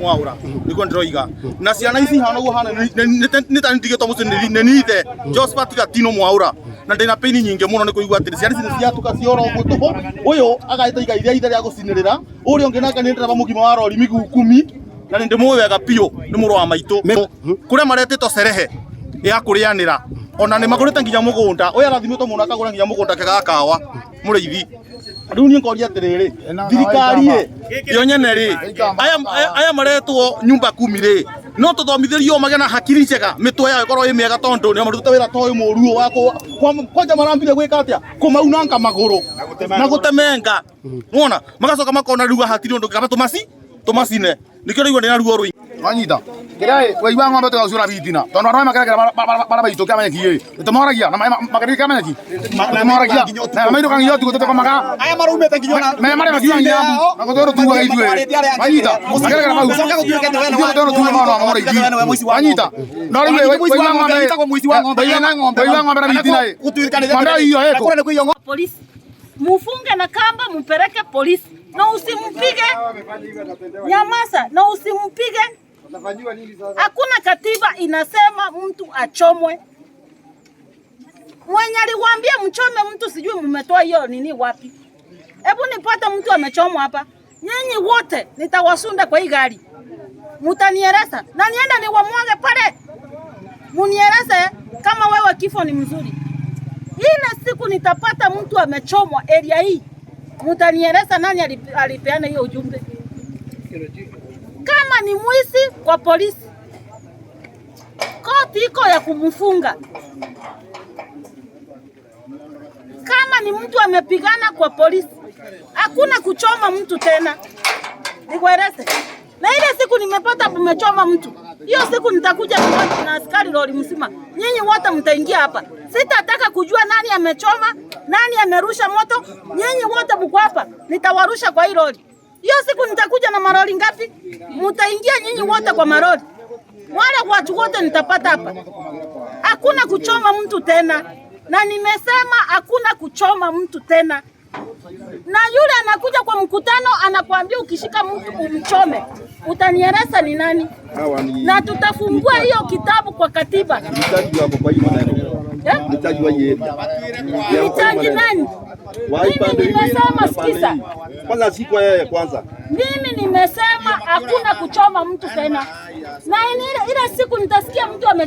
Mwaura niguo ndiroiga na ciana ici hana uguo hana nĩ ta ndigĩtwo mũciĩ nĩ nithe Josephat Gatino Mwaura na ndĩna pain nyingĩ mũno nĩ kũigua atĩrĩ ciana ici nĩ ciatuka ciora ũguo tũhũ ũyũ agaĩte igai rĩa ithe rĩa gũcinĩrĩra ũrĩa ũngĩ nake nĩ ndereba mũgima wa rori mĩguu kumi na nĩ ndĩmũĩ wega biũ nĩ mũrũ wa maitũ kũrĩa maretĩtwo cerehe ya kũrĩanĩra ona nĩ magũrĩte nginya mũgũnda ũyũ arathimĩtwo mũno akagũra nginya mũgũnda ke ga kawa mũrĩithi. Rĩu niĩ ngoria atĩrĩrĩ, thirikari ĩ yo nyene rĩ, aya maretwo nyumba kumi rĩ, no tũthomithĩrio magĩe na hakiri njega, mĩtwe yao ĩkorwo ĩ mĩega, tondũ nĩo marutĩte wĩra ta ũyũ mũru ũyũ wa kwanja marambire gwĩka atĩa, kũmaunanga magũrũ na gũtemenga, nĩwona, magacoka makona rĩu haha hatirĩ ũndũ kaba tũmacine, nĩkĩo ndaigua ndĩna ruo rũingĩ. Wanyita kĩrĩa waigua ng'ombe tũgacura bitina tondũ andũ aya makerekera bara baitũ kĩa manyeki ĩ tũmoragia na makerekera kĩa manyeki tũmoragia na mainũka nginya ũtukũ tũtĩkomaga aya maraumĩte nginya ona me marĩa makiuga nginya na gũtũrũ tugaga ithuĩ wanyita makerekera mau ithuĩ gũtũrũ tugaga maũndũ ma mũrĩithi wanyita no rĩu waigua ng'ombe waigua ng'ombe na bitina ĩ ng'ombe iyo ĩkũ polisi mufunge na kamba mupeleke polisi na usimpige. Nyamaza na usimpige. Hakuna katiba inasema mtu achomwe. Mwenye aliwaambia mchome mtu sijui mmetoa hiyo nini wapi? Hebu nipate mtu amechomwa hapa. Nyinyi wote nitawasunda kwa hii gari. Mutanieleza na nienda niwamwage pale. Munieleze kama wewe kifo ni mzuri. Ile siku nitapata mtu amechomwa area hii, mutanieleza nani alipeana hiyo ujumbe. Kama ni mwizi kwa polisi, koti iko ya kumfunga. Kama ni mtu amepigana kwa polisi, hakuna kuchoma mtu tena. Nikueleze. Na ile siku nimepata mmechoma mtu, hiyo siku nitakuja na askari lori mzima, nyinyi wote mtaingia hapa. Sitataka kujua nani amechoma, nani amerusha moto. Nyinyi wote mko hapa, nitawarusha kwa hii lori. Hiyo siku nitakuja na maroli ngapi? Mtaingia nyinyi wote kwa maroli, wale watu wote nitapata hapa. Hakuna kuchoma mtu tena, na nimesema hakuna kuchoma mtu tena. Na yule anakuja kwa mkutano anakuambia ukishika mtu umchome, utanieleza ni nani? Na tutafungua hiyo kitabu kwa katiba. Mitaji nani? Mimi nimesema, sikiza kwanza, si kwa yeye kwanza. Mimi nimesema hakuna kuchoma mtu tena, na ile siku nitasikia mtu ame